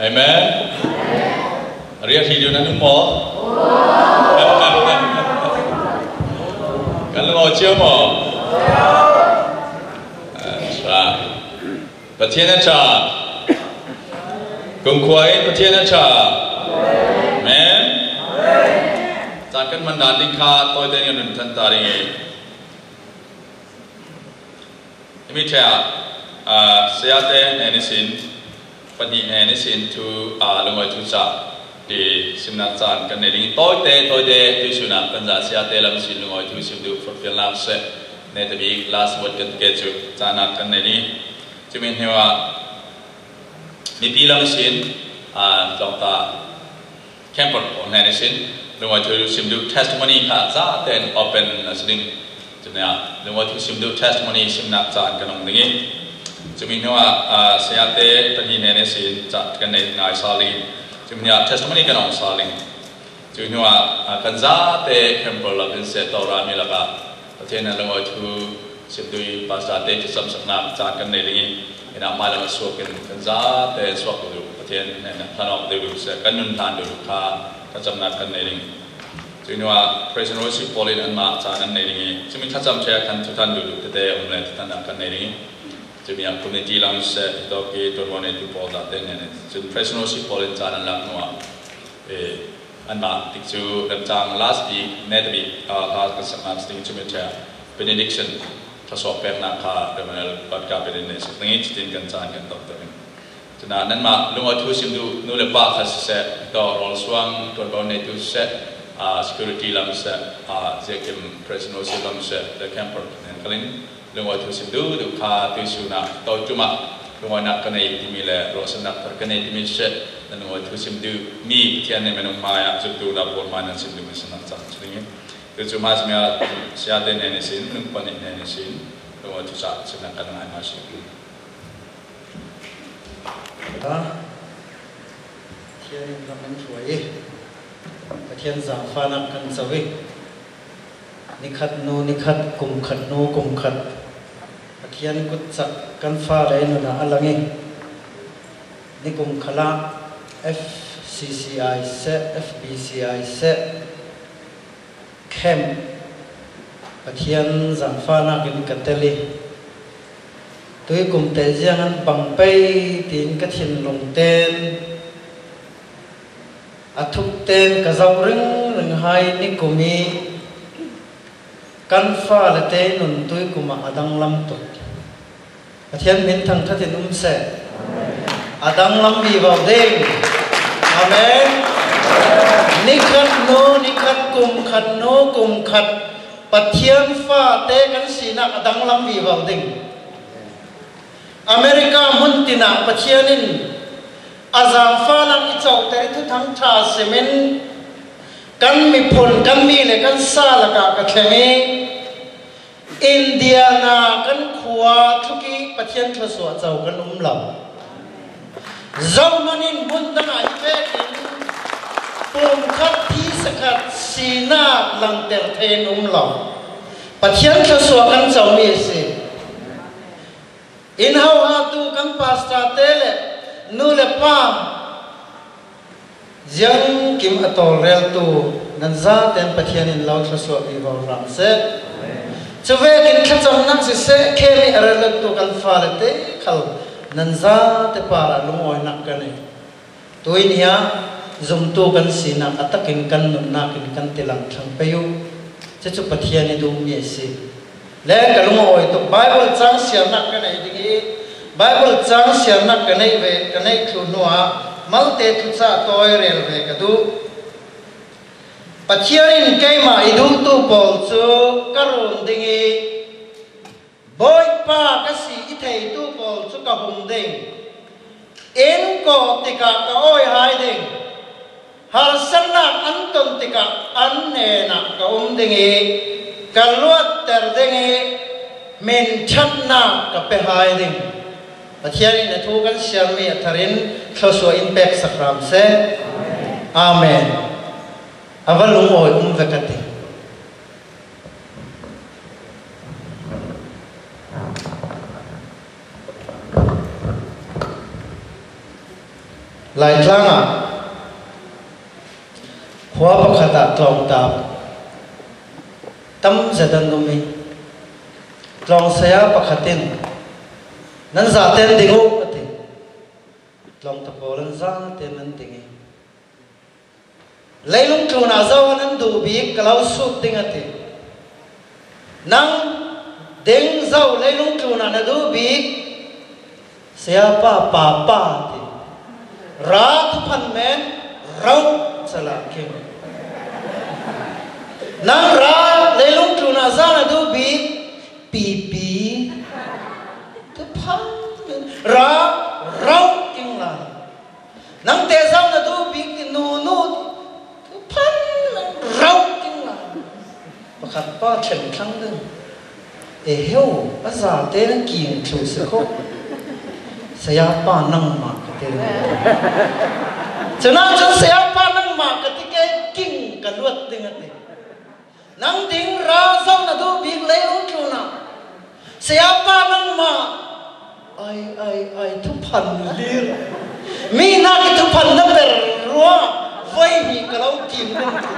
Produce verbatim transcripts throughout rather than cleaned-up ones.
Amen. Riahri dun an um maw? Kan lungawi cio maw? That's right. Pathian a ṭha. Kumkhua in Pathian a ṭha. Amen. Caan kan man dan ding kha tawite nih kan run ṭhan ta ding hi. Himi ṭhea, aa, sayate hnen ihsin, pahnih hnen ihsin thu, aa, lungawi thu ca, i simnak caan kan nei ding. Tawite, tawite, tuihsun ah kan zan sayate lam ihsin lungawi thu sim duh forhfialnak seh. Netabik last word kan ti cu caan ah kan nei ding. Cumi hnuah mipi lam ihsin, aa, tlawngta Campbell pawl hnen ihsin lungawi thu sim duh testimony kha zaten open a si ding. Cumi ah lungawi thu sim duh testimony simnak caan kan hong ding i, cumi hnuah, aa, sayate pahnih hnen ihsin ca kan nei ngai sal ding i, cumi hnuah testimony kan hong sal ding. Cumi hnuah, aa, kan zate Campbell lak in seh, Torah mi lakah Pathian in lungawi thu sim duh i pastor te thlacamsaknak caan kan nei ding i, hinah mailam a suak in kan zate suak duh, Pathian hnen hlan awk duh seh, kan nun hlan duh kha thlacamnak kan nei ding. Cumi hnuah praise and worship pawl in anmah caan an nei ding i, cumi thlacam ṭhea khan thuthan duh tete a um le thuthannak kan nei ding i, cumi ah community lam seh, hitawk i tuanvo neitu pawl zate hnen in, cun praise and worship pawl in caan an lak hnuah, eh, anmah tikcu remcang last week, netabik, ah, hla kan saknak si ding, cumi ṭhea benediction thluasuah peknak kha Reverend Patka Bennett nih sak ding i, cutin kan caan kan tawk ding. Cun ah nanmah lungawi thu sim duh nu le pa kha siseh, hitawk rawl suang tuanvo neitu siseh, ah, security lam siseh, ah, ziakim praise and worship lam siseh, the camper hnen khalin lungawi thu sim duhduh kha tuihsun ah, to cumah lungawinak ka nei timi le ruahsannak thar ka nei timi siseh, nan lungawi thu sim duh mi Pathian nih minung hmaiah zumtu na pawl hmai nan sim duh mi sinak cang si ding i, tucu hmai simi ah sayate hnen ihsin, minung pahnih hnen ihsin lungawi thu ca simnak kan ngai hmai si. Pathian in lam an hruai i, Pathian zaangfahnak kan co i, nikhat hnu nikhat, kum khat hnu kum khat Pathian kutcak kan fale nunah a lang i, nikum khalah F C C I seh, F B C I seh, camp Pathian zaangfahnak in ka tel i, tuikum te ziang an bang pei tiin ka thinlung ten a thuk ten ka zoh ringring hai nikum i kan fale te nun tuikum ah a danglam tuk. Pathian min thangthat in um seh. A danglam vivo ding. Amen. Nikhat hnu nikhat, kum khat hnu kum khat Pathian fate kan sinak a danglam vivo ding. America hmun tinah Pathian in a zaangfahnak i cote thuthang ṭha simin kan miphun, kan mi le kan sa lakah ka thleng i, Indiana kan khua thuk i Pathian thluasuah co kan um lo. Zohman in hmun dangah hi vekin pumkhat, thisa khat sinak langter thei in um lo. Pathian thluasuah kan comi a si. Inn hohatu kan pastor te le nu le pa, ziangkim a tawlreltu nan zaten Pathian in lo thluasuah vivo hram seh. Cuvekin thlacamnak siseh, khe mi a reltu kan fale te khal nan zate parah lungawinak ka nei. Tuini ah zumtu kan sinak a takin kan nunnak in kan tilang thlang pei uh. Cucu Pathian i duhmi a si. Le ka lungawi tuk, Bible cang siarnak ka nei ding i, Bible cang siarnak ka neih ve, ka neih thluh hnuah malte thucah tawi rel ve ka duh. Pathian in keimah i duhtu pawl cu ka run ding i, Bawipa ka si i theitu pawl cu ka hum ding. Inn kawh tikah ka awi hai ding. Harsatnak an ton tikah an hnenah ka um ding i, ka luatter ding i, hminṭhatnak ka pe hai ding. Pathian in a thu kan siarmi a thar in thluasuah in peksak hram seh. Amen. A va lungawi um ve ka ti. Laitlangah khua pakhatah tlawngtap tam zet an um i, tlawng saya pakhat in, "Nan zaten ding uh," a ti. Tlawngta pawl an zaten an ding i, "Leilung tlunah zo a nan duh bik ka lo sut ding," a ti. "Nang ding zo leilung tlunah na duh bik?" "Sayapa, papa," a ti. "Ra thuphan men, rauh," chala king. "Nang ra leilung tlunah za na duh bik?" "Pipi." "Thuphan men, ra, rauh king lai." "Nang te zo na duh bik?" "Nunu." "Thuphan men, rauh king lai." Pakhat pa thleng thlang ding. "E heu, a zate na king thlu si kho." "Sayapa, nangmah ka ti ding." Cunah cun, "Sayapa, nangmah ka ti, kei king ka luat ding," a ti. "Nang ding ra zo na duh bik leilung tlunah?" "Sayapa, nangmah." "Ai, ai, ai, thuphan lir. Mi nak i thuphan na ber ruah, voi hnih ka lo kim ding," ti.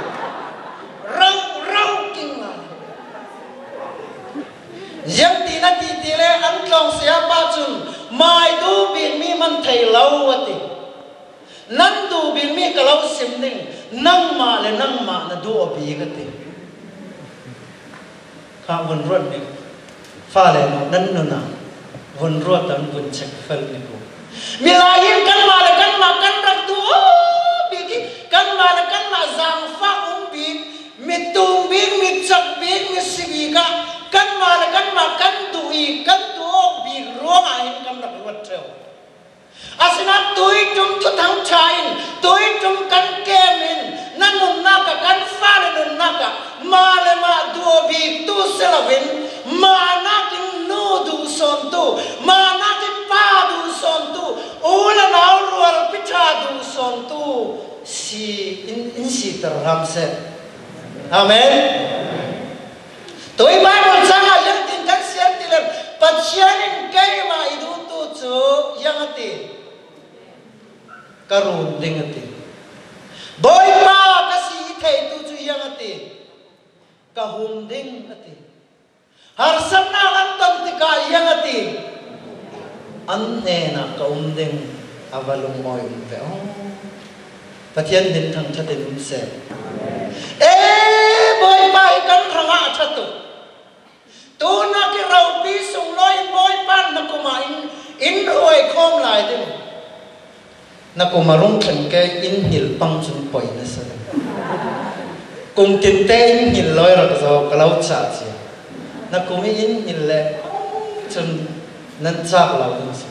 "Rauh, rauh king lai." Ziangtin a ti ti le an tlawng sayapa cun, "Mai duh bik mi man thei lo," a ti. "Nan duh bik mi ka lo sim ding, nangmah le nangmah na duh aw bik," a ti. Kha vun ruat ning. Fale nu, nan nunah vun ruat an vun chek fel ning u. Milai in kanmah le kanmah kan rak duh aw bik i, kanmah le kanmah zaangfah um bik, mi tum bik, mi chak bik, mi si bik ah kanmah le kanmah kan duh i, kan duh aw bik ruangah hin kan rak ruat ṭheu. Asinain tui ṭum thuthang ṭha in, tui ṭum kan kem in, na nunnak ah, kan fale nunnak ah, mah le mah duh aw bik tu si loin, mah nakin nu duh sawntu, mah nakin pa duh sawntu, u le nau rualpi ṭha duh sawntu si in, in siter hram seh. Amen. Tui Baibal cang ah ziangtin kan siam ti le, Pathian in keimah i duhtu cu ziang a ti, ka run ding a ti. Bawipa ka si i theitu cu ziang a ti, ka hum ding a ti. Harsatnak an ton tikah ziang a ti, an hnenah ka um ding, a va lungawi um ve aw. Pathian min thangṭhat in um seh. Ee, Bawipa hi kan hrangah a ṭha tuk. Tunak i ropi sunglawi in Bawipa na kum ah in, in hruai khawm lai ding. Na kum a rung thlen ke in hngilh pang cun poi na si. Kum tinte in hngilh lawi rak zaw ka lo cah cia. Na kum i in hngilh le cun nan cak lo ding si.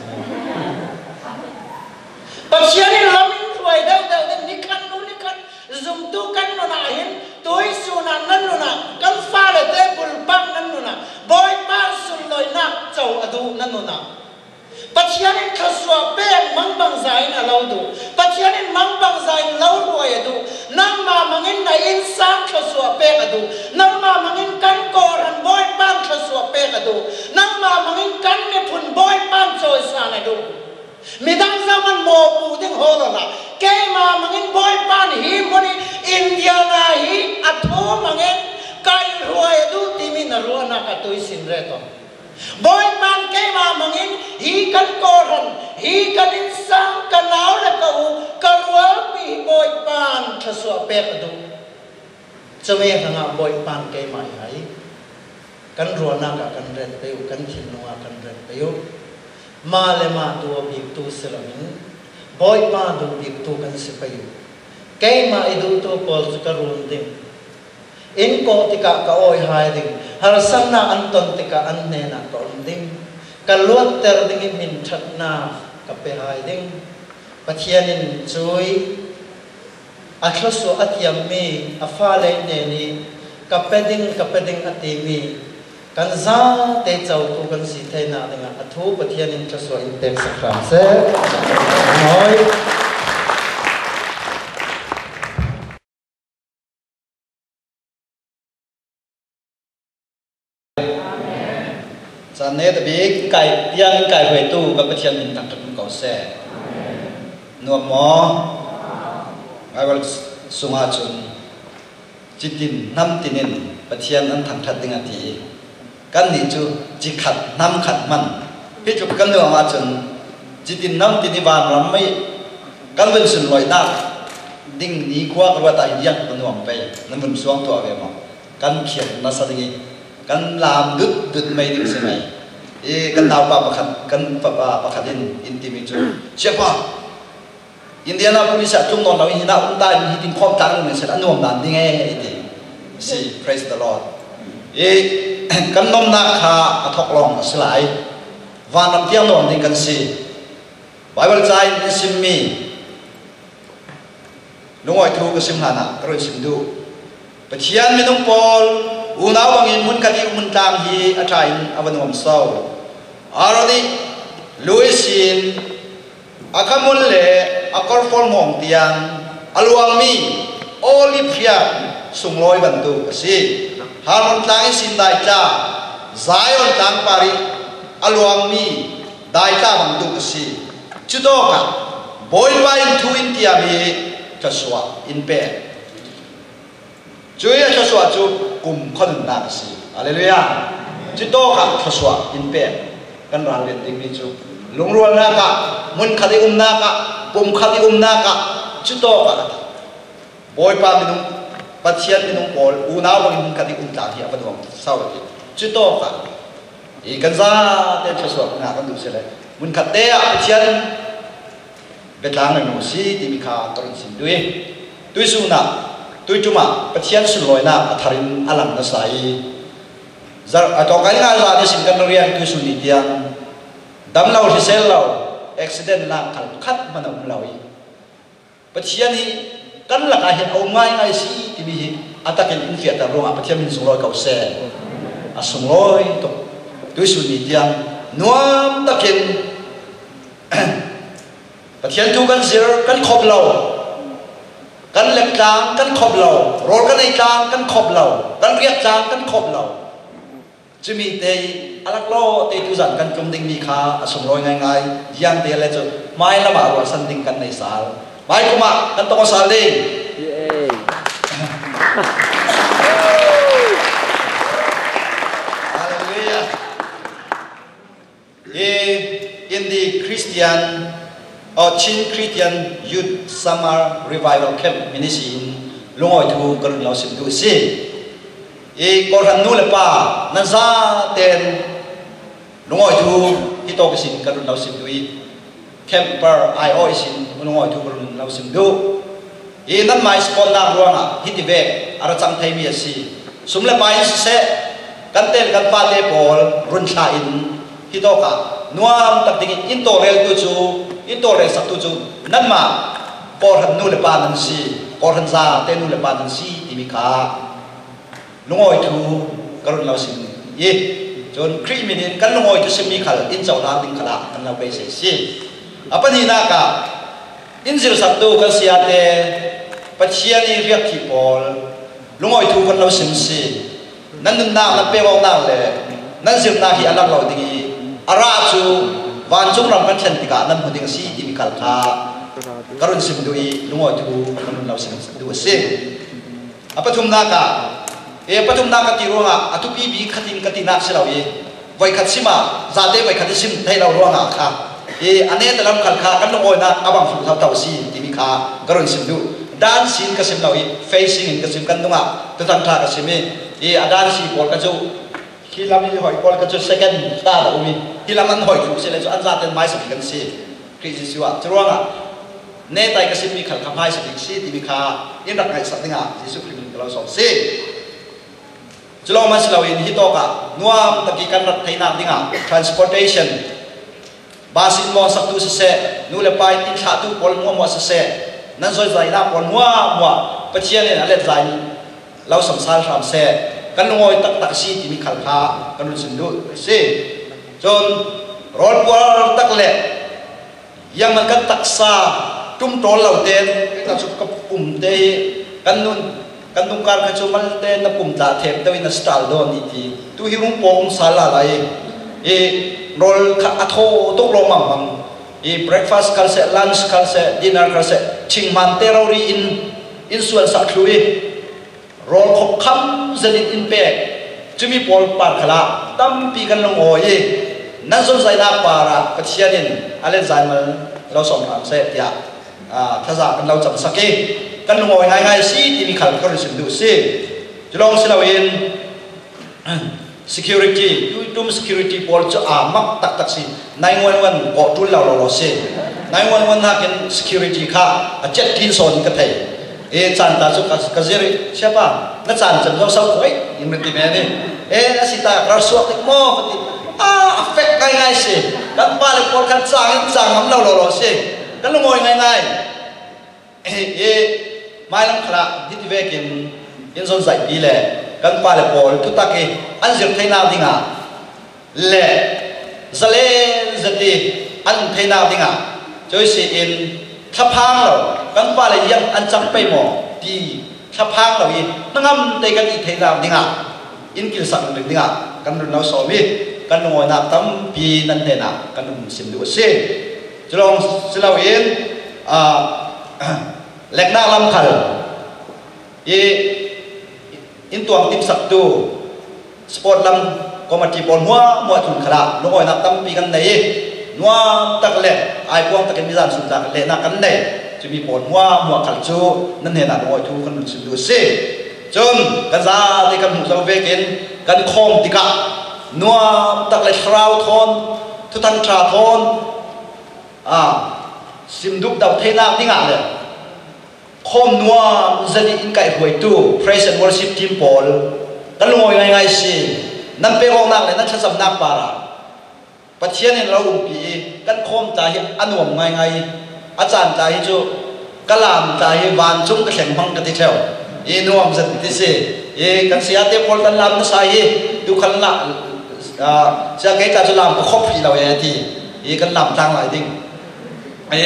Pathian in lam in hruai deuhdeuh ding, nikhat hnu nikhat zumtu kan nun ah hin, tui sun ah nan nun ah, kan fale te bulpak nan nun ah, Bawipa sunlawinak co a duh nan nun ah, Pathian in thluasuah pek mangbangza in a lo duh. Pathian in mangbangza in lo hruai a duh. Nangmah hmangin na innsang thluasuah pek a duh. Nangmah hmangin kan kawhhran Bawipa in thluasuah pek a duh. Nangmah hmangin kan miphun Bawipa in cawisan a duh. Midang zohman mawhpuh ding hawl awla, keimah hmangin Bawipa in hi hmun i Indiana hi a thu hmangin ka i hruai a duh timi na ruahnak ah tui sin ret aw. Bawipa in keimah hmangin hi kan kawhhran, hi kan innsang, ka nau le ka u, ka rualpi hi Bawipa in thluasuah pek a duh. Cumi hrangah Bawipa in keimah i hai. Kan ruahnak ah kan ret pei uh, kan thinlung ah kan ret pei uh. Mah le mah duh aw biktu si loin, Bawipa duh biktu kan si pei uh. Keimah i duhtu pawl cu ka run ding. In kawh tikah ka awi hai ding, harsatnak an ton tikah an hnenah ka um ding, ka luatter ding i hminṭhatnak ka pe hai ding. Pathian in cui a thluasuah a thiammi a fale hnen i ka pe ding, ka pe ding a timi kan zate cotu kan si theinak dingah a thu Pathian in thluasuah in peksak hram seh. Mawi. Caan neta bik in kai, tiang in kai huaitu kan Pathian min thangṭhat um ko seh. Nuam maw? Bible sungah cun, "Citin hnam tinin Pathian an thangṭhat ding," a ti. Kannih cu cikhat hnam khat hman. Hi cu kan nuam ahcun, citin hnam tin i vanram i kan vun sunlawinak ding ni khua ka ruat ah hi diang ka nuam pei. Nan vun suang tuah ve maw? Kan khiat nasa ding i kan lam dut dut mai ding si mai. I kan naupa pakhat, kan fapa pakhat in in timi cu, "Siapa, Indianapolis ah tlung nawn lo in hinah um ta in hitin khawm tlang in sel a nuam dan ding e," i ti. Si, praise the Lord. I kan nomnak kha a thok lawng a si lai. Vanram tiang nuam ding kan si. Bible ca in in simmi lungawi thu ka sim hlanah ka run sim duh. Pathian minung pawl unau bangin hmunkhat i um tlang hi a ṭha in a va nuam so. Aaron i lu ihsin a khamul le a kawrfual hngawng tiang a luangmi olive hriak sunglawi bantuk a si. Hermon tlang ihsin daitla Zion tlang par i a luangmi daitla bantuk a si. Cutawkah Bawipa in thu in tiam hi thluasuah in pek. Cuih a thluasuah cu kum khuanunnak a si. Halleluiah. Cutawkah thluasuah in pek. Kan ral lian dingmi cu lungrualnak ah, hmunkhat i umnak ah, pumkhat i umnak ah, cutawkah a ti. Bawipa minung, Pathian minung pawl unau bangin hmunkhat i um tlang hi a va nuam sau a ti. Cutawkah i kan zate thluasuah ngah kan duh si le, hmunkhat te ah Pathian biatlang na nu si timi kha ka run sim duh i, tuisun ah, tuiṭum ah Pathian sunlawinak a thar in a lang nasa i, zar-, a tawkai ngai zan ihsin kan rian tuisun ni tiang dam lo, hrisel lo, accident lak khal khat hman a um lo i, Pathian hi kan lakah hin a um ngaingai si timi hi a takin in fiahter ruangah Pathian min sunglawi ko seh. A sunglawi tuk. Tuisun ni tiang nuam takin Pathian thu kan zir kan khop lo, kan lek tlang kan khop lo, rawl kan ei tlang kan khop lo, kan riak tlang kan khop lo. Cumi te i a laklawh te tuzan kan tlung dingmi kha a sunglawi ngaingai. Ziangte le cu hmai lamah ruahsan ding kan nei sal. Hmai kum ah kan tong aw sal ding. Hallelujah. I Indi Christian, oh, Chin Christian Youth Summer Revival Camp min ihsin lungawi thu ka run lo sim duh si. I kawhhran nu le pa nan zaten lungawi thu hi tawk ihsin ka run lo sim duh i, camper ai aw ihsin lungawi thu ka run lo sim duh. I nanmah i support nak ruangah hiti vek a ra cang theimi a si. Sum le pai in siseh, kan tel kan pate pawl run thlah in hi tawkah nuam tak dingin in tawlreltu cu, in tawlrel saktu cu nanmah kawhhran nu le pa nan si, kawhhran zate nu le pa nan si timi kha lungawi thu ka run lo sim i, cun Khrih min in kan lungawi thu simmi khal in cohlang ding khalah kan lo beisei si. A pahnihnak ah in zirsaktu kan siate Pathian i riakthih pawl lungawi thu kan lo sim si. Nan nunnak, nan pemawknak le nan zirnak hi a lang lo ding i, a rah cu vancung ram kan thlen tikah nan hmu ding a si timi khal kha ka run sim duh i, lungawi thu kan run lo sim duh a si. A pathumnak ah, e, a pathumnak ka ti ruangah a thupi bik khatin ka tinak si lo i, voikhat sim ah zate voikhat i sim thei lo ruangah kha, e, a neta lam khal kha kan lungawinak a bang hlu thotho si timi kha ka run sim duh. Dan sin ka sim lo i, facing in ka sim, kan dungah Thuthang ṭha ka sim i, e, a dan si pawl ka cu hi lam i hoih pawl ka cu second ta a um i, hi lam an hoih thluh si le cu an zaten hmaisa bik kan si. Khrih Jesuh ah. Curuangah netai ka simmi khal kha hmaisa bik si timi kha in rak ngaihsak dingah Jesuh Khrih min ka lo sawm si. Cu lawng man si loin hi tawkah nuam tak i kan rat theinak dingah transportation, bus in mawnsaktu siseh, nu le pa in in thlahtu pawl hmuahhmuah siseh, nan zoizainak pawl hmuahhmuah Pathian in a let zai lo samsal hram seh, kan lungawi taktak a si timi khal kha kan run sim duh a si. Cun rawl puar tak le zianghman kan taksa ṭumṭawl lo tein, ka cu ka pum te hi kan nun, kan dungkar kha cu malte na pum tla them deuh in a si ṭal dawn i ti. Tu hi rung pawk um sal lala i, i rawl kha a thaw tuk lawmam hmang. I breakfast khal seh, lunch khal seh, dinner khal seh, thingmante rori in, in suansak thlu i, rawl khop kham zet in in pek. Cumi pawl par khalah tampi kan lungawi i, nan zon zaihnak parah Pathian in a let zaimal lo sawm hram seh tiah, ah, thaza kan lo camsak i, kan lungawi ngaingai si timi khal ka run sim duh si. Culawng si loin, security, tuitum security pawl cu aa mak taktak si. Nine one one kawh ṭul lo lawlaw si. Nine one one hakin security kha a ciat ṭhin sawn ka thei. E, caan ta cu ka, ka zir i, "Siapa, na caan cem zo so kuai," in ka ti men i. "E, a si ta, ral suak dik maw?" ka ti. Ah, a fek ngaingai si. Kan pa le pawl khan cang in cang ngam lo lawlaw si. Kan lungawi ngaingai. Eh, eh, mailam khalah hiti vekin in zon zaihpi le kan pa le pawl thutak i an zir theinak dingah le zalen zet i an um theinak dingah, cuisi in thlaphang lo, kan pa le ziang an cang pei maw ti thlaphang lo i hnangam te kan i theinak dingah in kilsak ring dingah kan run lo sawm i kan lungawinak tampi nan hnenah kan run sim duh a si. Culawng si loin, ah, leknak lam khal i in tuang timsaktu sport lam committee pawl hmuahhmuah tlun khalah lungawinak tampi kan nei i nuamtak le aipuang takin mizan sumtak lehnak kan nei. Cumi pawl hmuahhmuah khal cu nan hnenah lungawi thu kan run sim duh a si. Cun kan zate kan hmuh zo vekin kan khawm tikah nuamtak le thlarau thawn, thuthang ṭha thawn, aa, sim dup do theinak dingah le khawm nuam zet i in kaihhruaitu praise and worship team pawl kan lungawi ngaingai si. Nan pek awknak le nan thlacamnak parah Pathian in lo umpi i kan khawm ta hi a nuam ngaingai i a caan ta hi cu ka lam ta hi vancung ka thleng hmang ka ti ṭheu i nuam zet ti si. I kan siate pawl kan lam nasa hi tu khan la, ah, sia kei ta cu lam ka khop hrih lo e a ti i kan lam tlang lai ding. I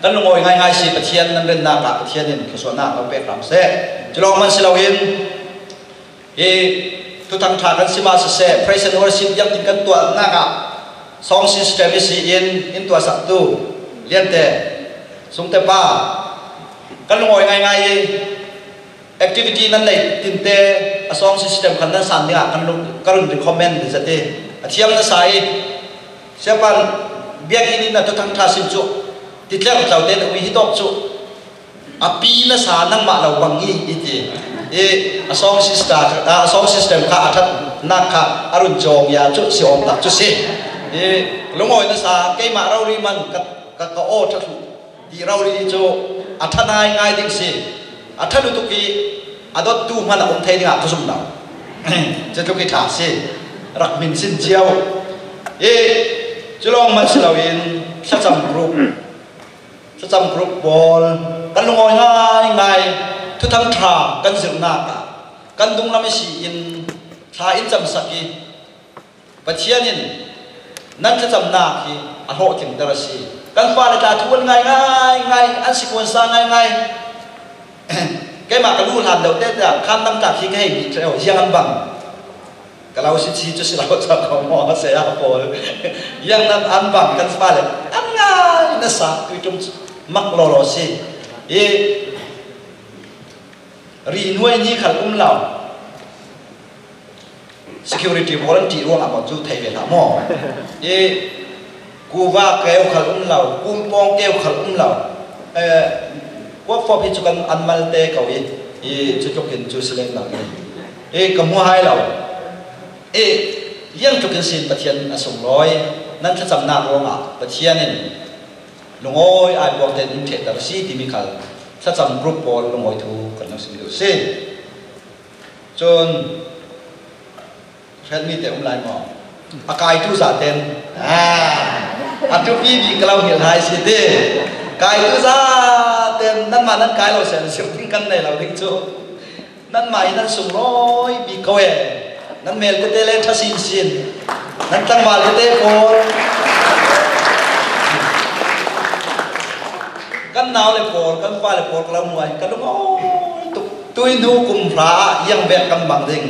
kan lungawi ngaingai si. Pathian nan rennak ah Pathian in thluasuahnak lo pek hram seh. Culawng man si loin, hi thuthang ṭha kan sim ah siseh, praise and worship ziangtin kan tuahnak ah sound system i si in in tuahsaktu Liante, Sungte pa, kan lungawi ngaingai i activity nan neih tinte a sound system khan nan san dingah kan lung, ka run recommend zet i a thiam nasa i, siapa, biakinn in a thuthang ṭha sim cu ti tlerh tlo te na ui hi tawk cu a pi nasa nangmah lo bang i, i ti. I a song sister, a song system kha a ṭhatnak kha a run cawng ia cu si awm tak cu si. I lungawi nasa keimah rori man ka, ka, ka aw ṭha thluh ti rori cu a ṭha ngai ngai ding si. A ṭha lutuk i a dottu hmanh a um thei dingah ka zum lo. Cutluk i ṭha si. Rak hmin sin cio. I culawng man si loin thlacam group Thlacam group pawl kan lungawi ngaingai, thuthang ṭha kan zirhnak ah kan dunglam i si in thla in camsak i Pathian in nan thlacamnak hi a hlawhtlingter a si. Kan fale tla thu an ngai ngaingai, an si kuansa ngaingai. Keimah ka lu hlan deuh te tiah khan tamtak hi ka hei bih ṭheu, ziang an bang. Ka lo si si cu si lo caah kho maw, saya pawl. Yang nan an bang kan fale an ngai nasa tuiṭum mak lawlaw si. I ri hnuai ni khal um lo. Security volunteer ruangah bang cu thei ve hlah maw? I kuva keu khal um lo, kumpawng keu khal um lo. Eh, kuak fawp hi cu kan an malte ko i, i cutluk in cu si lengmang i, i ka hmu hai lo. I liangtluk in sin Pathian a sunglawi, nan thlacamnak ruangah Pathian in lungawi ai puak tein in ṭhehter a si timi khal thlacam group pawl lungawi thu kan lo sim deuh si. Cun, hriatmi te um lai maw? A kaitu zaten, ah, a tupi bik ka lo hngilh hai si ti. Kaitu zaten, nanmah nan kai lo seh, zirh ding kan nei lo ding cu. Nanmah hi nan sunglawi bik ko e. Nan mel tete le ṭha sinsin. Nan tlangval tete pawl. Kan nau le pawl, kan fale pawl ka lo hmuh ah hin ka lungawi tuk. Tuihnu kum hra ah ziang bek kan bang ding.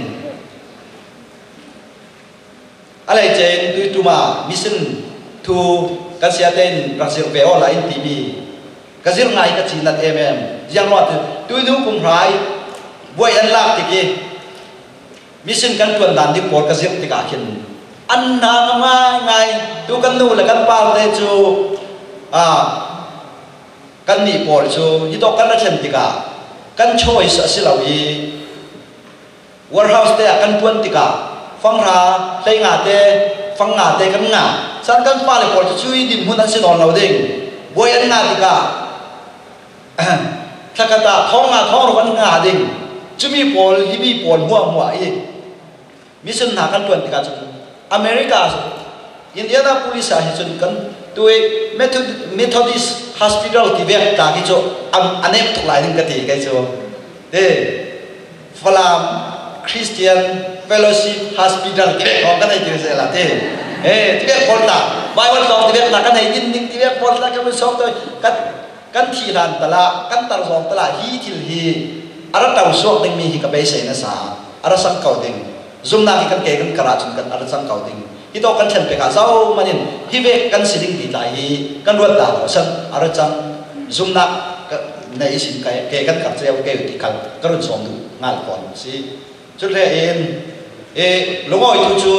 A lei cein tuiṭum ah mission thu Kan siate in rak zirh ve aw la in timi ka zirh ngai ka ci nat em em. Ziang ruah tu, tuinu kum hrai buai an lak tik i mission kan ṭuan dan ding pawl ka zirh tikah khin an hna ngaingai. Tu kan nu le kan pate cu, aa, kannih pawl cu hitawk kan ra thlen tikah kan choice a si lo i, warehouse te ah kan ṭuan tikah fanghra hlei nga te, fang nga te kan ngah. Cun kan fale pawl cu cui dinhmun an si nawn lo ding. Buai an ngah tikah thlakhat ah thawng nga thawng ruk an ngah ding. Cumi pawl, himi pawl hmuahhmuah i mission hna kan ṭuan tikah cun America Indianapolis ah hi cun kan tui Method-, Methodist Hospital tivek tla hi cu a, a nem tuk lai ding ka ti kei cu. He, Falam Christian Fellowship Hospital tivek kong kan hei ti seh la ti. He, tivek pawl tla, Bible tlawng tivek tla kan hei din ding tivek pawl tla kan sawm tawi kan, kan thih hlan tala, kan tar zawng tala, hi thil hi a ra to suak dingmi hi ka beisei nasa, a ra sang ko ding. Zumnak hi kan ke kan karah cun kan a ra cang ko ding. Hi tawh kan ṭhen pek ah zohman in hi vek kan si ding ti tla hi kan ruat dah lo san a ra cang. Zumnak ka nei ihsin ke, ke kan kar cio ke ti kal ka run sawm duh ngal pawn si. Cu hle in, e, lungawi tu cu,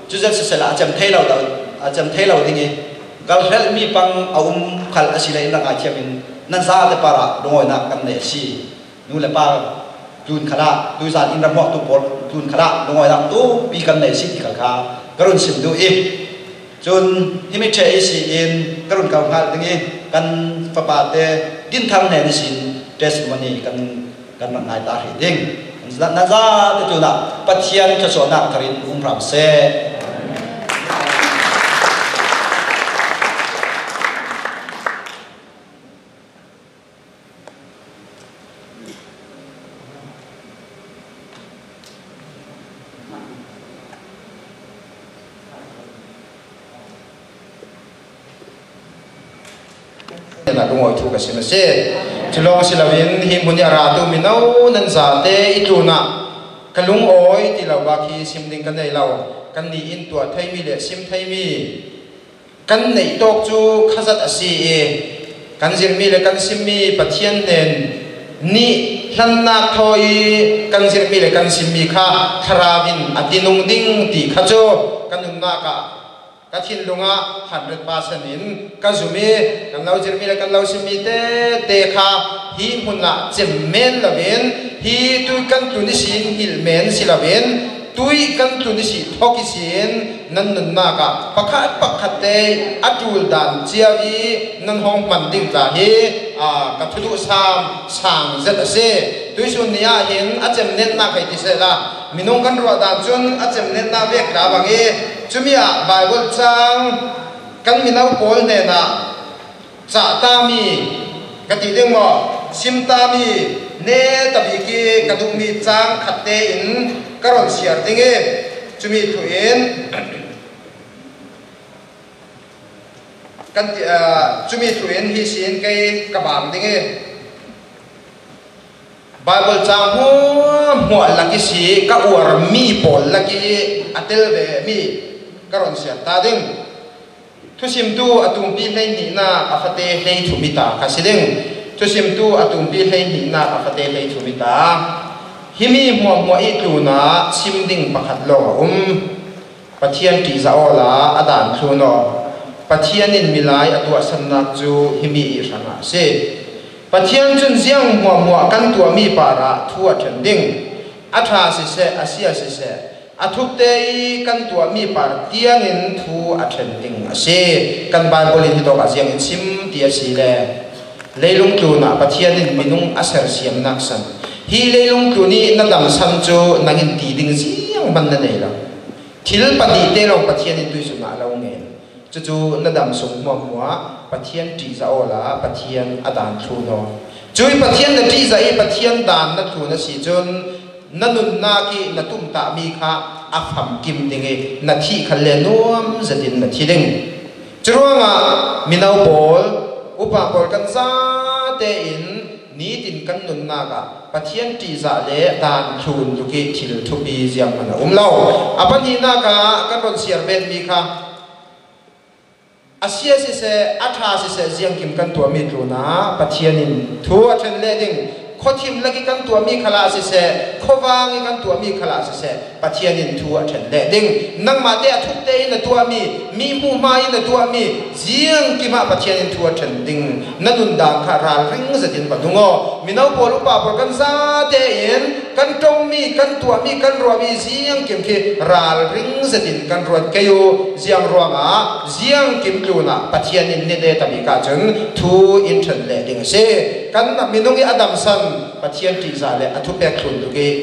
cu zet siseh la a cem thei lo, a cem thei lo ding i, kal hrelh mi pang a um khal a si le in rak ngaithiam in nan za te parah lungawinak kan nei a si. Nu le pa tlun khalah, tuizan in ramhuaktu pawl tlun khalah, lungawinak tumpi kan nei si ti khal kha ka run sim duh i, cun himi ṭheh ihsin ka run kal hngalh ding i, kan fapa te dinthang hnen ihsin testimony kan, kan rak ngai ta hrih ding. Nan za te tlunah Pathian thluachuahnak thar in um hram seh. Hnenah lungawi thu ka sim a si. Cu lawng si loin hi hmun i a ratu mino nan zate i tlunah ka lungawi ti lo bak hi sim ding ka nei lo. Kannih in tuah theimi le sim theimi kan neih tawk cu khazat a si i, kan zirhmi le kan simmi Pathian hnen nih hlannak thawi i kan zirhmi le kan simmi kha Thlarau in a ti nung ding ti kha cu ka nunnak ah, ka thinlung ah hundred percent in ka zum i, kan lo zirhmi le kan lo simmi tete kha hi hmun ah cem men loin, hi tu kan tlun ihsin hngilh men si loin, tui kan tlun ihsi thawk ihsin nan nunnak ah pakhat pakhat te a ṭul dan cio i nan hong hman ding tla hi, aa, ka thuduhsam sang zet a si. Tuihsun ni ah hin a cem nennak hei ti sehla, minung kan ruah dan cun a cem nennak vek tla bang i, cumi ah Baibal cang kan mino pawl hnenah cah tami ka ti ding maw, sim tami ne tabik i ka duhmi cang khat tein ka ron siar ding i, cumi thu in kan ti, aa, cumi thu in hi sin kei ka bang ding i, Baibal cang hmuahhmuah lak ihsi ka uarmi pawl lak i a tel vemi ka ron siar ta ding. Thusimtu a tumpi hleihnihnak a fate hleithum i ta kha si ding. Thusimtu a tumpi hleihnihnak a fate hleithum i ta. Himi hmuahhmuah i tlunah sim ding pakhat lawng a um. Pathian ṭihzah awla a dan thlun aw. Pathian in milai a tuahsannak cu himi i hrangah a si. Pathian cun ziang hmuahhmuah kan tuahmi parah thu a ṭhen ding. A ṭha siseh, a sia siseh, a thukte i kan tuahmi par tiangin thu a ṭhen ding a si. Kan Baibal in hitawk ah ziangin sim ti a si le, leilung tlunah Pathian in minung a sersiamnak san, hi leilung tlun i na damsan cu nang in ti ding zianghman na nei lo. Thil pahnih te lawng Pathian in tuihsun ah a lo ngen. Cucu na dam sung hmuahhmuah Pathian ṭihzah awla Pathian a dan thlun aw. Cui Pathian na ṭihzah i Pathian dan na thlun a si cun na nunnak i na tumtahmi kha a famkim ding i na thih khalle nuam zetin na thi ding. Curuangah mino pawl, upa pawl kan zate in nitin kan nunnak ah Pathian ṭihzah le dan thlun tluk i thil thupi zianghman a um lo. A pahnihnak ah kan ron siar betmi kha A sia siseh, a ṭha siseh, ziangkim kan tuahmi tlunah Pathian in thu a ṭhen leh ding. Khuathim lak ih kan tuahmi khalah siseh, khuavang ih kan tuahmi khalah siseh, Pathian in thu a ṭhen leh ding. Nangmahte a thukte in a tuahmi, mi hmuhma in a tuahmi, ziangkim ah Pathian in thu a ṭhen ding. Na nundan kha ralring zetin va nung aw. Mino pawl, upa pawl, kan zate in kan ṭongmi, kan tuahmi, kan ruahmi ziangkim khi ralring zetin kan ruat kei uh. Ziang ruangah ziangkim tlunah Pathian in ni neta bik ahcun thu in ṭhen leh ding a si. Kan minung ih a damsan Pathian ṭihzah le a thupek thlun tuk ih,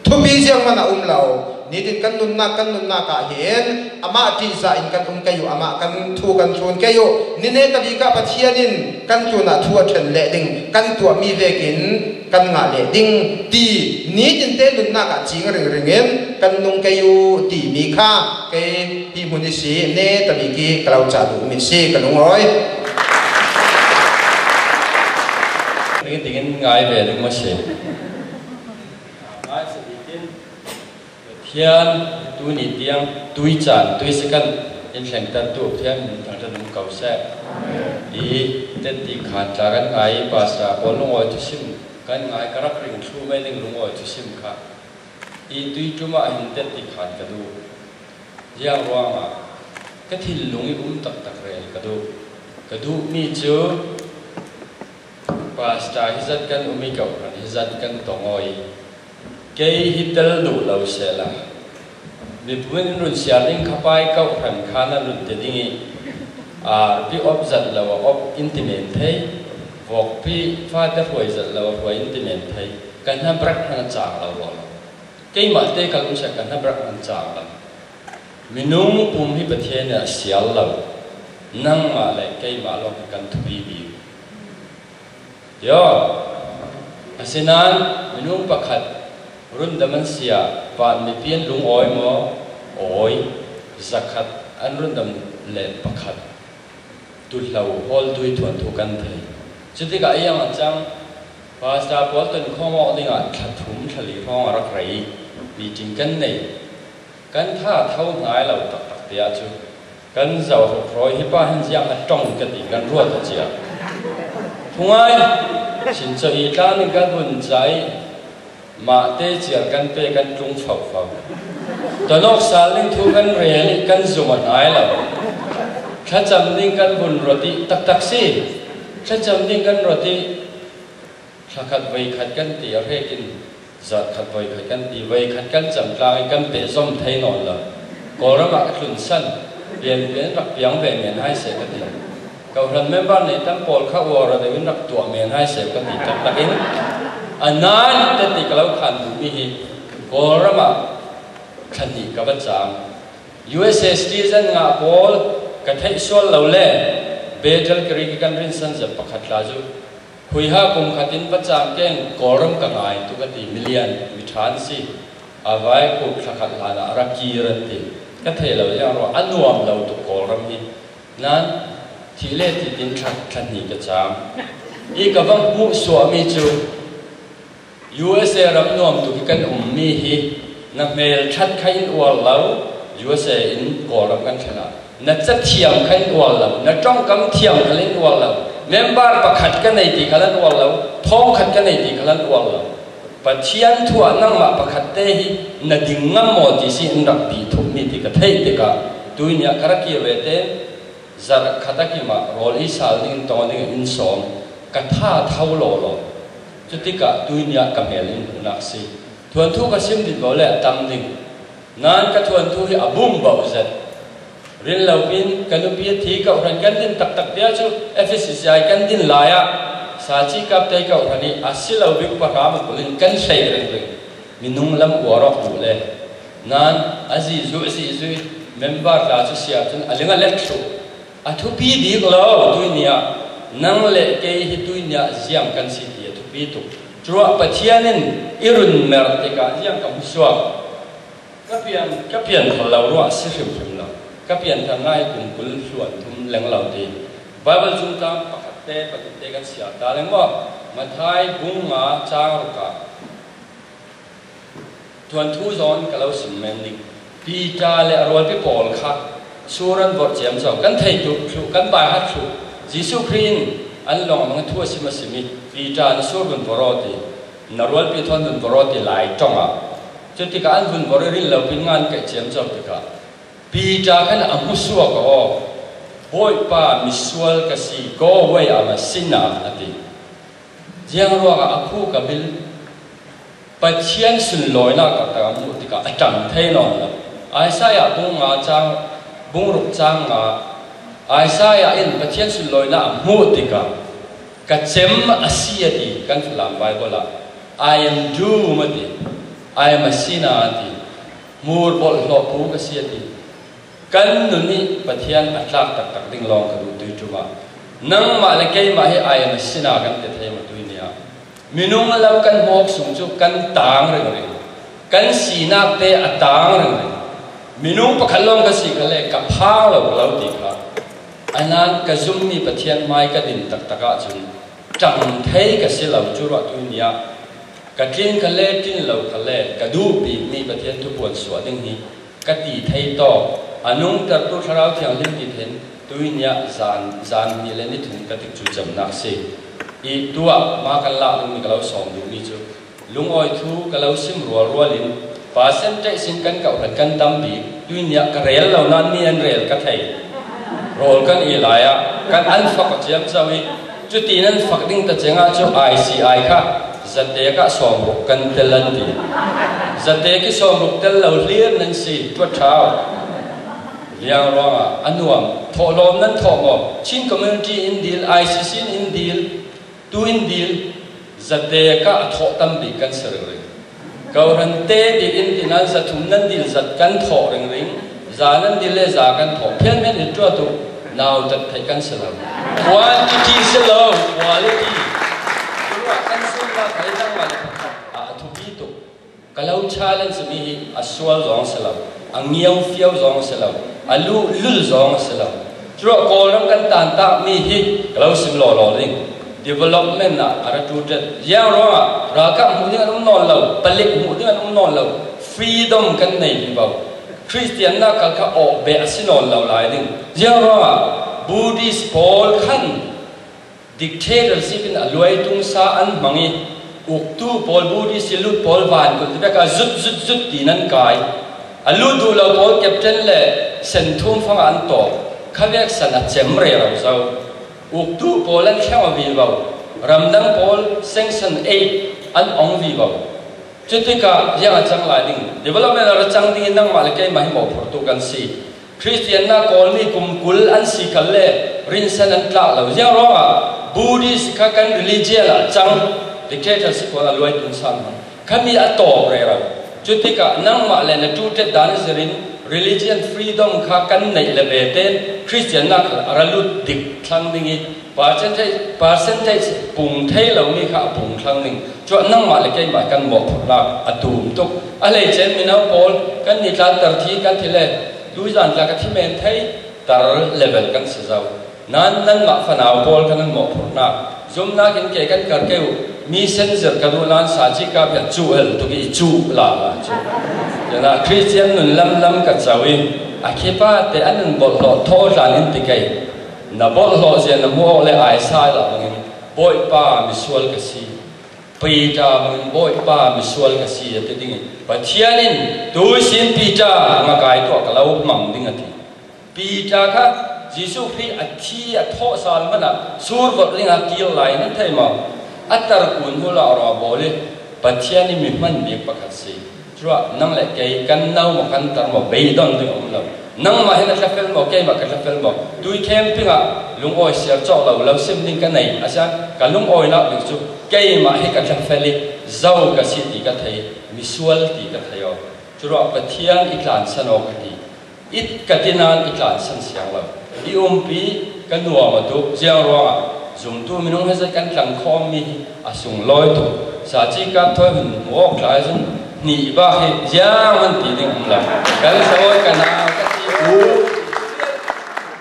thupi zianghman a um lo. Nitin kan nunnak, kan nunnak ah hin amah ṭihzah in kan um kei uh, amah kan thu kan thlun kei uh. Ni neta bik ah Pathian in kan tlunah thu a ṭhen leh ding, kan tuahmi vekin kan ngah leh ding ti nitin te nunnak ah cing ringring in kan nung kei uh timi kha kei hi hmun ihsi neta bik ih ka lo cah duhmi si ka lungawi. Ringting in ngai ve ding maw si? Ngai si bikin. Pathian, tuni tiang tui caan tui si kan in thlengtertu Pathian min thangṭhat um ko seh. I tetti khan tla kan ngai, pastor pawl lungawi thusim kan ngai, ka rak ring thluh mai ding lungawi thusim kha i tui ṭum ah hin tetti khan ka duh. Ziang ruangah ka thinlung ih um taktak rel ka duh. Ka duhmi cu pastor hi zat kan um ih, kawhhran hi zat kan tong aw ih, kei hi tel duh lo sehla, miphun in run siar ding kha pai, kawhhran kha nan run ti ding ih, arpi op zat lo a op in ti men thei, vokpi fate hruai zat lo a hruai in ti men thei, kan hna brak hna cang lo ruang lo. Keimah te ka lungsiat ka hna brak nan cang lo. Minung pum hi Pathian in a sial lo. Nangmah le keimah lawng hi kan thupi bik. Yo. Asinain minung pakhat rundam an sia, van mipi an lungawi maw? Awi. Zakhat an rundam le pakhat tuuhlo hawl tui thuanthu kan thei. Cutikah iang a cang, pastor pawl tonkhawm awk dingah thla thum thla li hrawng a rak rei, meeting kan nei. Kan tha tho hnga lo taktak tiah cu kan zoh hrawkrawh hi pa hin ziang a ṭong ka ti, kan ruat a cia. Thungai, Chin Caw i tlang in kan vun cah ih, mahte ciar kan pe, kan tlung fofo. Tonawk sal ning thu kan rel ih kan zum a hnai lo. Thlacam ding kan vun ruat ih taktak si. Thlacam ding kan ruat ih thlakhat voikhat kan ti a hrek in, zarhkhat voikhat kan ti, voikhat kan cam tlang ih kan pehzom thei nawn lo. Kawlram ah ka tlunsan, pianpian rak piang ve men hai seh ka ti. Kawhhran member nei tam pawl kha uara deuh in rak tuah men hai seh ka ti taktak in, a nan teti ka lo khan duhmi hi Kawlram ah thla hnih ka va cam. U S S citizen ngah pawl ka theih sual lo le, Bethel Creek kan rinsan zat pakhat tla cu, khuiha kum khat in va cam keng, Kawlram ka ngai tuk a ti, milian mi ṭhan si. A vai kuk thlakhat hlanah a ra kir an ti. Ka thei lo ziang ruah a nuam lo tuk Kawlram hi. Nan thih le thih tin thla, thla hnih ka cam. I ka va hmuh suahmi cu U S A ram nuam tuk hi kan ummi hi na hmel ṭhat kha in uar lo, U S A in Kawlram kan thlen ah na ca thiam kha in uar lo, na ṭongkam thiam kha in uar lo, member pakhat ka nei ti kha in uar lo, thawng khat ka nei ti kha in uar lo. Pathian thu ah nangmah pakhat te hi na ding ngam maw ti si in rak ti thummi ti ka theih tikah tuini ah ka ra kir ve te, zarh khat a kim ah rawl i sal ding in tong ding in sawm ka tha tho lawlaw. Cutikah tuini ah ka hmel in hmuhnak si. Thuanthu ka sim dih lo le a tam ding. Nan ka thuanthu hi a bum bauh zet. Rin lo pin ka nupi a thi, kawhhran kan din taktak tiah cu F C C I kan din lai ah sa ci kap te kawhhran hi a si lo bik pahra mukul in kan hlei ringring. Minung lam uar awk duh le nan a zihzuh zihzuh member tla cu siar cun a ling a let thluh. A thupi bik lo tuini ah nang le kei hi tuini ah ziang kan si ti a thupi tuk. Curuah Pathian in i run mer tikah ziang ka hmu suak. Ka pian, ka pian thar lo ruah si hrimhrim lo. Ka pian thar ngai kum kul hluan thum leng lo ti. Bible zungtlang pakhat te, pahnih te kan siar ta leng maw? Matthai bung nga cang ruk ah thuanthu zawn ka lo sim men ding. Peter le a rualpi pawl kha Sur an vorh ciamco, kan thei tuk thluh, kan bai hat thluh. Jesuh Khrih in an lawng a mang thu a sim a sim i, Peter na sur vun vorh aw ti, na rualpi thawn vun vorh aw ti lai ṭawng a. Cutikah an vun vorh i rin lo pin ngan kaih ciamco tikah Peter khan a hmusuak aw, Bawipa, misual ka si, go away, I'm a sinner, a ti. Ziang ruangah a khuk a bil Pathian sunlawina taktak a hmuh tikah a ṭang thei nawn lo. Isaiah bung nga cang, bung ruk cang nga, Isaiah in Pathian sunlawina a hmuh tikah ka cem a si a ti kan Falam Bible ah, I am doom a ti, I am a sinner a ti, hmur bawlhhlawh pu ka si a ti. Kan nun i Pathian a tlak taktak ding lawng ka duh tui ṭumah, nangmah le keimah hi I am a sinner kan ti thei maw tui nia? Minung lam kan hmawk sung cu kan tang ringring, kan sinakte a tang ringring. Minung pakhat lawng ka si khalle ka phang lo ka lo ti kha. A nan ka zummi Pathian hmai ka din taktak ahcun ṭang thei ka si lo cu ruah tui nia ka tlin khalle tlin lo khalle ka duh bikmi Pathian thupuan suah ding hi ka ti thei tawk. A nungtertu Thlarau Thianghlim ti hin tui nia zan, zan hnih le ni thum ka tikcu cemnak si. I tuah ma kan lak dingmi ka lo sawm duhmi cu lungawi thu ka lo sim rualrual in percentage in kan kauh hlan kan tam bik, tui nia ka rel lo nain mi an rel ka thei. Rawl kan i lai ah kan an fak aw ciamco i, cuti nan fak ding ta cengah cu I C I kha zatek ah sawmruk kan tel an ti. Zatek i sawmruk tel lo hlir nan si, tuat ṭha aw. Ziang ruangah a nuam, thawhlawm nan thawh maw? Chin community in dil, I C C in dil, tu in dil, zatek ah a thawh tam bik kan si ringring. Kohran te dil in ti nan zathum nan dil zat kan thawh ringring, za nan dil le za kan thawh. Phianmen in tuah tuk, nautat theih kan si lo. Quantity si lo, quality. Curuah kan sunnak thei nangmah le pakhat ah a thupi tuk. Ka lo challenge mi hi a sual zong a si lo, a ngiau fiau zong a si lo, a lu-, lul zong a si lo. Curuah Kawlram kan tantak mi hi ka lo sim lawlaw ding. Development ah a ra ṭuṭet. Ziang ruangah ralkap hmuh ding an um nawn lo, palik hmuh ding an um nawn lo, freedom kan nei vivo. Khristiannak kal kha awk beh a si nawn lo lai ding. Ziang ruangah Buddhist pawl khan dictatorship in a luai tungsa an hmang i, uktu pawl, Buddhist i lut pawl vankul ti vek a zut, zut, zut ti nan kai. A lut duh lo pawl captain le senthum fangah an tawk. Khavek san a cem rero zo. Uktu pawl an thleng aw vivo. Ramdang pawl sanction eight an ong vivo. Cutikah ziang a cang lai ding? Development a ra cang ding in nangmah le keimah hi mawhphurtu kan si. Khristiannak kawlmi kum kul an si khalle rinsan an tlak lo. Ziang ruangah Buddhist kha kan religion ah cang, dictatorship pawl a luai tungsa an hmang. Khami a tawk rero. Cutikah nangmah le na ṭuṭet dan a zirin religion freedom kha kan neih le ve tein Khristiannak a ra lut dik thlang ding i, percentage, percentage pung thei lomi kha a pung thlang ding. Cuah nangmah le keimah kan mawhphurhnak a tum tuk. A hleice in mino pawl kan ni tlanter thi kan thi le, tuizan tla ka thi men thei, tar level kan si zo. Nan, nanmah fanau pawl kha nan mawhphurhnak. Zumnak in ke kan kar kei uh, mi senzir ka duh nan sa ci ka bia cuh hel tuk i cuh la la cu. Cun ah Khristian nun lamlam ka co i, a khipa te an nan bawlhhlawh thaw hlan in ti kei. Na bawlhhlawh zia na hmuh awk le ai sa lo bangin, Bawipa, misual ka si. Peter bangin, Bawipa, misual ka si, a ti ding i, Pathian in, tuisin Peter, ngakai tuah ka lo hmang ding, a ti. Peter kha Jesuh Khrih a thi a thawh sal hmanh ah sur vorh dingah kir lai nan thei maw? A tarkun hula raw bawl i, Pathian i mi hman bik pakhat si. Curuah nang le kei kan no maw, kan tar maw, beidon ding a um lo. Nangmah hin a thlafel maw, keimah ka thlafel maw? Tui camping ah lungawi siar cawk lo, lo sim ding ka nei a sian, ka lungawinak bik cu keimah hi ka thlafel i zo ka si ti ka thei, misual ti ka thei aw. Curuah Pathian i tlansan aw ka ti. I ka ti nan i tlansan siang lo. I umpi ka nuam a tuk, ziang ruangah zumtu minung he zat kan tlang khawmmi hi a sunglawi tuk. Sa ci kap thawi hun hmuh awk tlai zung hnih bak hi ziang man ti ding um lo. Kan sawi ka nau ka ti u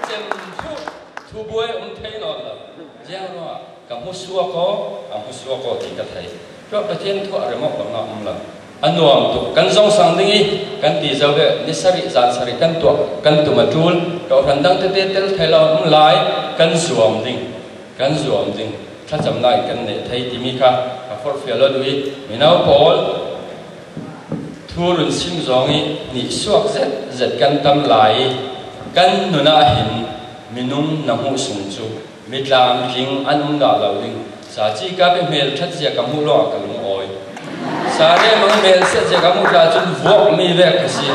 cem thu, thubuai um thei nawn lo. Ziang ruangah ka hmusuak aw, ka hmusuak aw ti ka thei. Cuah Pathian thu a remawk lo nak um lo. A nuam tuk kan zong sang ding i kan ti zo ve, ni sarih zan sarih kan tuah, kan tum a ṭul. Kohhran dang tete tel thei lo um lai, kan zuam ding, kan zuam ding. Thlacamna in kan neih thei timi kha ka forhfial lo duh i, mi nau pawl, thu run sim zawng i nih suak zet zet kan tam lai i, kan nunah hin minung na hmuh sung cu mi tlamtling an um dah lo ding. Sa ci ka pe hmel ṭhat zia ka hmuh lawngah ka lungawi. Sa rem ang hmel set zia ka hmuh ta cun vuak mi vek ka si.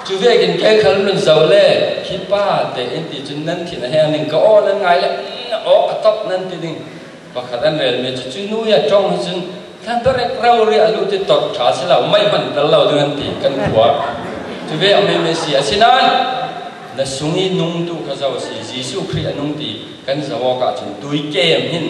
Cu vekin kei khal nun zoh le, khi pa te in ti cun nan thin a heng ding, ka aw nan ngai le, "Mm, aw ka tok," nan ti ding. Pakhat an rel mi cu, "Cu nu ya ṭong hi cun hlan berek rori a lu ti torh ṭha si lo, mai hman tel lo ding," an ti kan khua. Cu ve ang mi si asinain na sung i nung tu kha zo a si, Jesuh Khrih a nung ti kan zoh awk ahcun tuikem hin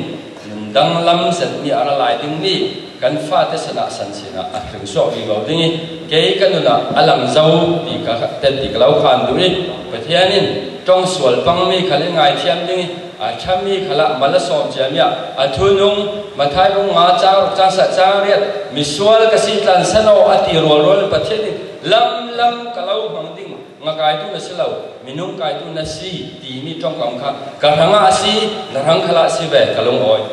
nun danglam zetmi a ra lai dingmi kan fate san ah san sinah a hring suak vivo ding i, kei ka nun ah a lang zo ti ka tet ti ka lo khan duh i, Pathian in ṭong sual pangmi khal in ngaithiam ding i, a ṭhami khal ah mal a sawm ciami ah a thu nung, Matthai bung nga cang ruk cang sa cang riat, "Misual ka si tlansan aw," a ti rualrual in Pathian in lamlam ka lo hmang ding. Ngakaitu na si lo, minung kaitu na si timi ṭongkam kha ka hrangah a si, na hrang khalah a si ve, ka lungawi.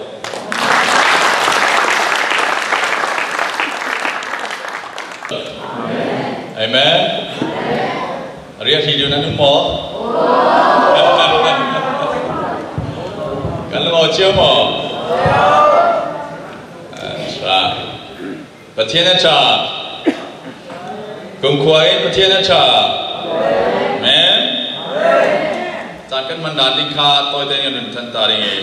Amen. Riahri duh nan um maw? Kan lungawi cio maw? That's right. Pathian a ṭha. Kumkhua in Pathian a ṭha. Amen. Caan kan hman dan ding kha tawite nih run ṭhan ta ding i.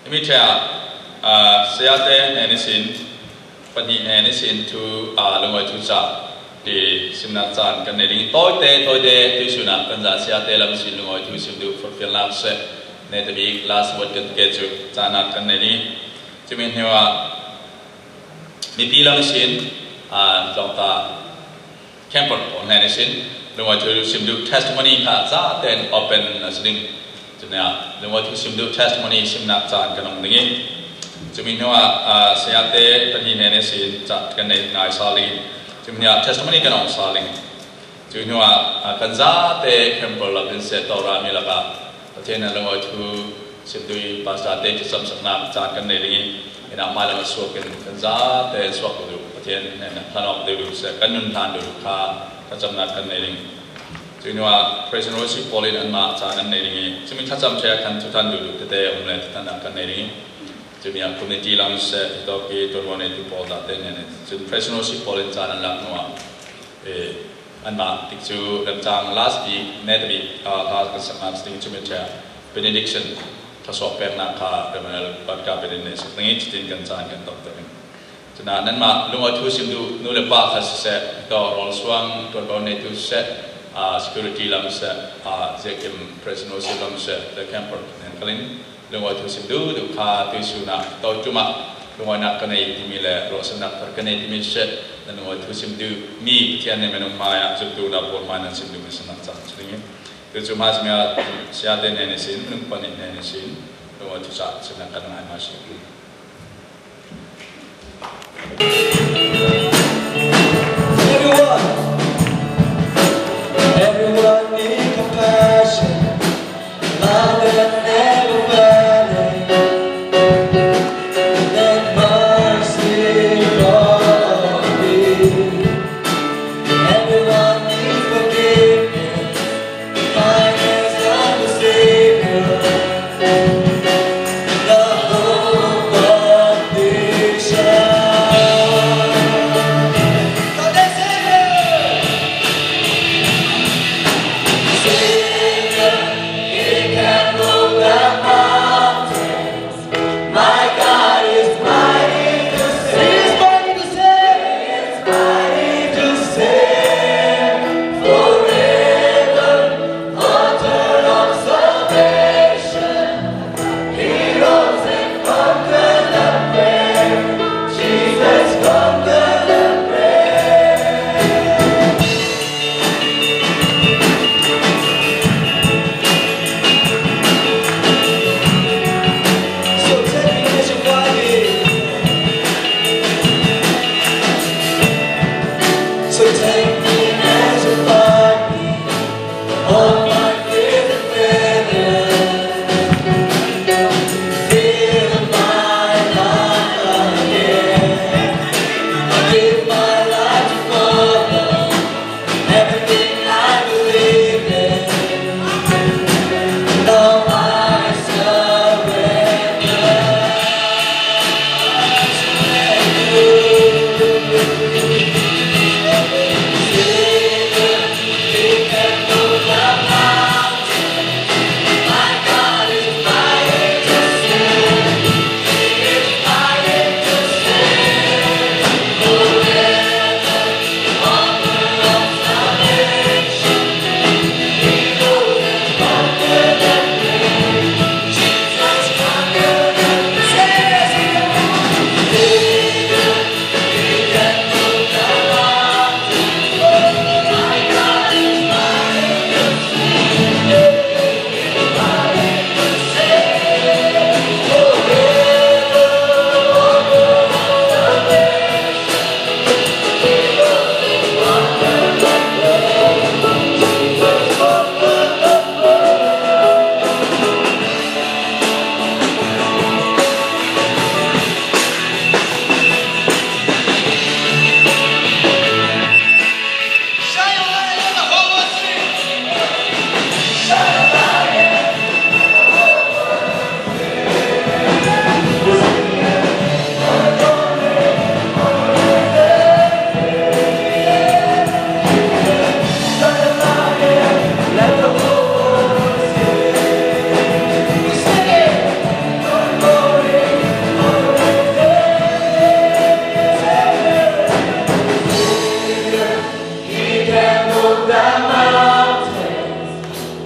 Himi ṭheh ah, aa, sayate hnen ihsin, pahnih hnen ihsin thu, aa, lungawi thu ca i simnak caan kan nei ding. Tawite, tawite tuihsun ah kan zat sayate lam ihsin lungawi thu sim duh forhfialnak seh. Netabik last word kan ti ke cu caan ah kan nei ding. Cumi hnuah mipi lam ihsin, aa, tlawngta camper pawl hnen ihsin lungawi thu sim duh testimony kha zaten open a si ding. Cumi ah lungawi thu sim duh testimony simnak caan kan ong ding i, cumi hnuah, aa, sayate pahnih hnen ihsin ca kan nei ngai sal ding i, cumi hnuah testimony kan ong sal ding i. Cu hnuah, aa, kan zate camper lak in seh to rami lakah Pathian a lungawi thu sim duh i pastor te thlacamsaknak caan kan nei ding i, inn ah hmailam a suak in kan zate suak duh Pathian hnen hlan awk duh seh, kan nun hlan duh kha thlacamnak kan nei ding. Cu hnuah praise and worship pawl in anmah caan an nei ding i, cumi thlacam ṭheh ah khan thutan duh tete um le thutannak kan nei ding i, cumi ah community lam seh, hitawk i tuanruang neitu pawl zate hnen i, cun praise and worship pawl in caan an lak hnuah, eh, anmah tikcu remcang last week, netabik, ah, hla kan saknak si ding, cumi ṭheh benediction, thluasuah peknak kha Reverend Batka Benin nih sak ding i, cutin kan caan kan tongh ding. Cun ah, nanmah lungawi thu sim duh nu le pa kha siseh, hitawk rawl suang, tuanruang neitu siseh, ah, security lam siseh, ah, Zekim praise and worship lam siseh, the camper hnen khalin, lungawi thu sim duh duh kha tuihsun ah, to cumah lungawinak ka nei timi le ruahsannak thar ka nei timi siseh, na lungawi thu sim duh mi Pathian nih minung hmai ah zumtu na pawl hmai nan sim duh mi sinak cang si ding i, tu cu hmai simi ah sayate hnen ihsin, minung pahnih hnen ihsin lungawi thu ca simnak kan ngai hmai si. Everyone, everyone need compassion. Love that never failing. Let mercy fall on me. Everyone needs forgiveness. Kindness of the Savior. The hope of nations.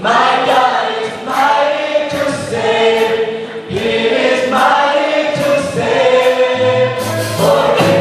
My God is mighty to save. He is mighty to save. Forever.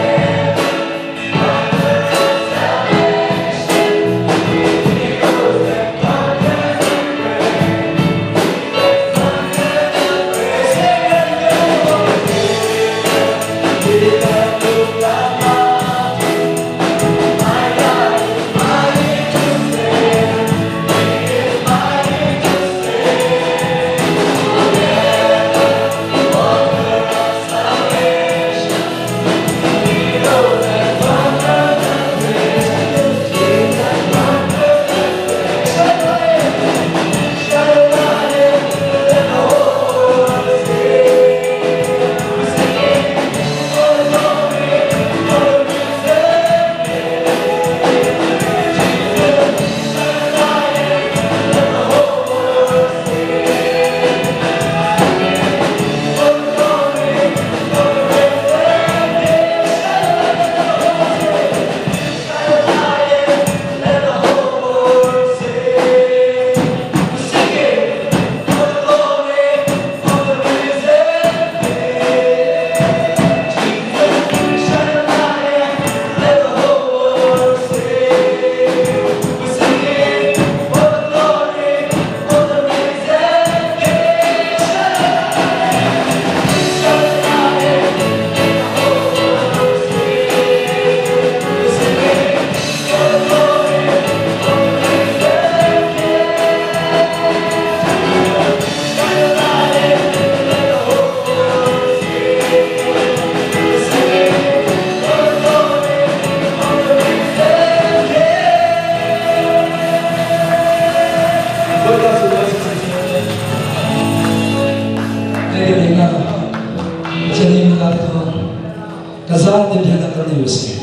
Ka zang te pian na kal ni usi.